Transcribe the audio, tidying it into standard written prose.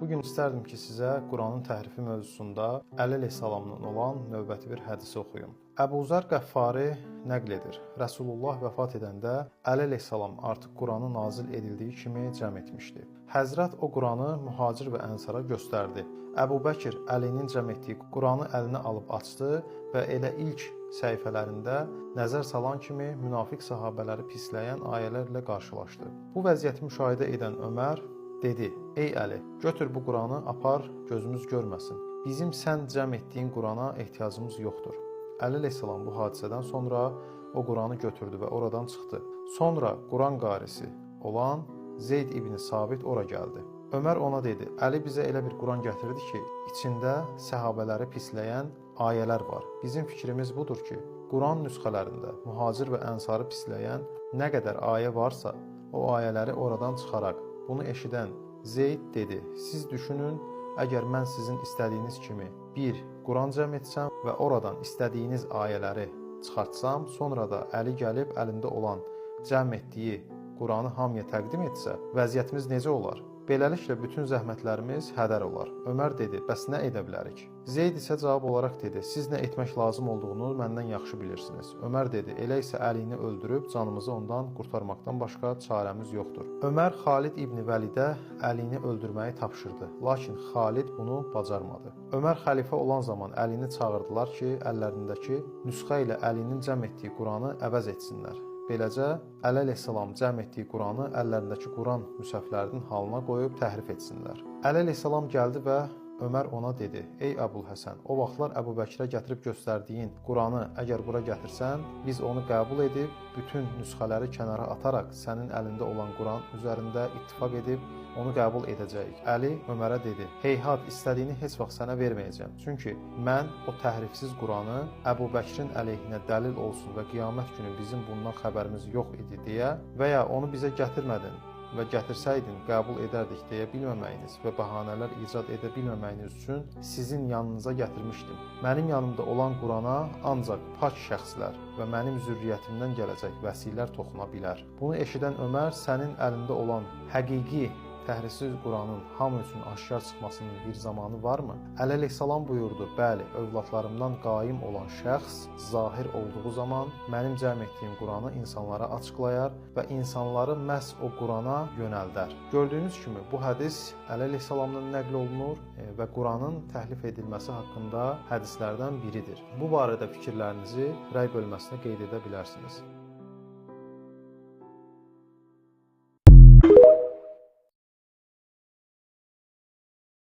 Bugün istərdim ki, sizə Quranın təhrifi mövzusunda Əli əleyhissalamdan olan növbəti bir hədisi oxuyum. Əbu Zər Qəffari nəql edir. Rəsulullah vəfat edəndə Əli əleyhissalam artıq Quranı nazil edildiyi kimi cəm etmişdi. Həzrət o Quranı mühacir və ənsara göstərdi. Əbu Bəkir Əlinin cəm etdiyi Quranı əlinə alıb açdı və elə ilk səhifələrində nəzər salan kimi münafiq sahabələri pisləyən ayələrlə qarşılaşdı. Bu vəziyyəti müşahidə edən Ömər dedi: "Ey Əli, götür bu Quranı apar, gözümüz görməsin. Bizim sən cəm etdiyin Qurana ehtiyacımız yoxdur." Əli əleyhissalam bu hadisədən sonra o Quranı götürdü və oradan çıxdı. Sonra Quran qarisi olan Zeyd ibn Sabit ora gəldi. Ömər ona dedi: "Əli bizə elə bir Quran gətirdi ki, içində səhabələri pisləyən ayələr var. Bizim fikrimiz budur ki, Quran nüsxələrində mühacir və ənsarı pisləyən nə qədər ayə varsa, o ayələri oradan çıxaraq." Bunu eşidən Zeyd dedi: "Siz düşünün, əgər mən sizin istədiyiniz kimi bir Quran cəm etsəm və oradan istədiyiniz ayələri çıxartsam, sonra da Əli gəlib əlində olan cəm etdiyi Quranı hamıya təqdim etsə, vəziyyətimiz necə olar? Beləliklə bütün zəhmətlərimiz hədər olar." Ömər dedi: "Bəs nə edə bilərik?" Zeyd isə cavab olaraq dedi: "Siz nə etmək lazım olduğunu məndən yaxşı bilirsiniz." Ömər dedi: "Elə isə Əlini öldürüb canımızı ondan qurtarmaqdan başqa çarəmiz yoxdur." Ömər Xalid ibn Vəlidə Əlini öldürməyi tapşırdı. Lakin Xalid bunu bacarmadı. Ömər xəlifə olan zaman Əlini çağırdılar ki, əllərindəki nüsxə ilə Əlinin cəm etdiyi Quranı əvəz etsinlər. Beləcə, Əli əleyhissalam cəm etdiyi Quranı əllərindəki Quran müsəhəflərinin halına qoyub təhrif etsinlər. Əli əleyhissalam gəldi və Ömər ona dedi: "Ey Əbul Həsən, o vaxtlar Əbu Bəkrə gətirib göstərdiyin Quranı əgər bura gətirsən, biz onu qəbul edib, bütün nüsxələri kənara ataraq sənin əlində olan Quran üzərində ittifaq edib onu qəbul edəcəyik." Əli Ömərə dedi: "Heyhat, istədiyini heç vaxt sənə verməyəcəm. Çünki mən o təhrifsiz Quranı Əbu Bəkrin əleyhinə dəlil olsun və qiyamət günü bizim bundan xəbərimiz yox idi deyə və ya onu bizə gətirmədin və gətirsəydin qəbul edərdik deyə bilməməyiniz və bəhanələr icad edə bilməməyiniz üçün sizin yanınıza gətirmişdim. Mənim yanımda olan Qurana ancaq pak şəxslər və mənim zürriyyətimdən gələcək vəsilər toxuna bilər." Bunu eşidən Ömər, "Sənin əlində olan həqiqi təhrifsiz Quranın hamı üçün aşkar çıxmasının bir zamanı varmı?" Əli əleyhissalam buyurdu: "Bəli, övladlarımdan qaim olan şəxs zahir olduğu zaman mənim cəm etdiyim Quranı insanlara açıqlayar və insanları məhz o Qurana yönəldər." Gördüyünüz kimi bu hədis Əli əleyhissalamdan nəql olunur və Quranın təhrif edilməsi haqqında hədislərdən biridir. Bu barədə fikirlərinizi rəy bölməsinə qeyd edə bilərsiniz.